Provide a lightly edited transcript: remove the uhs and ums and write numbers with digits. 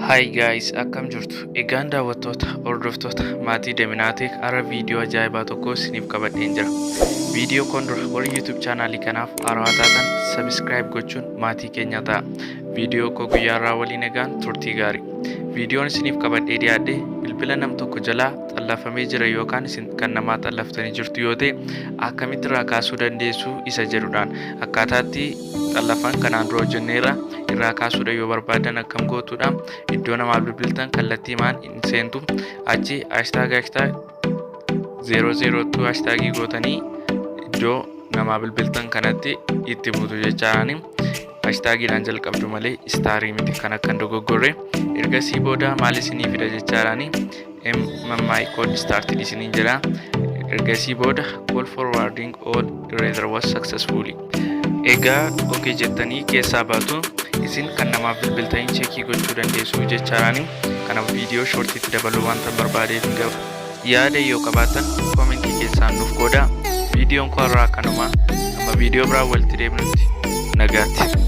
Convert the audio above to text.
Hi guys, akkam jirtu? Egaan daawwattoota, hordoftoota maatii Daminaateek, har'a viidiyoo ajaa'ibaa tokko isiniif qabadheen jira. Viidiyoo koon dura warri YouTube chaanaalii kanaaf haarawaa taatan subscribe gochuun maatii keenya ta'a. Viidiyoo koo guyyaa irraa waliin egaan turtii gaarii. Viidiyoon isiniif qabadhee dhiyaadhe bilbila nam tokko jalaa xallafamee jira yookaan isin kan namaa xallaftanii jirtu yoo ta'e akkamitti irraa kaasuu dandeessu isa jedhudhaan. Akkaataatti xallafan kanaan dura hojjenneerra. Irraa kaasuudha yoo barbaadan akkam gootuudha? Iddoo namaaf bilbiltan kallattii maan hin seentu. Achi hashtag hashtag 002 hashtagii gootanii iddoo namaa bilbiltan kanatti itti buutu jechaani. Hashtagiidhaan jalqabdu malee starii miti, kan akka hin dogoggorre. Ergasii booda maal isinii fida jechaadhaani? MMI code started isiniin jedha. Ergasii booda call forwarding all erasure was successfully. Egaa okay jettanii keessaa baatu. Isin kan namaaf bilbiltanii checkii gochuu dandeessu jechaadhaani. Kanaaf viidiyoo shortiitti dabaluu wanta barbaadeef hin gabu. Yaada yoo qabaatan commentii keessaan nuuf qooda. Viidiyoon koo irraa kanuma. Amma viidiyoo biraa walitti deebinutti nagaatti.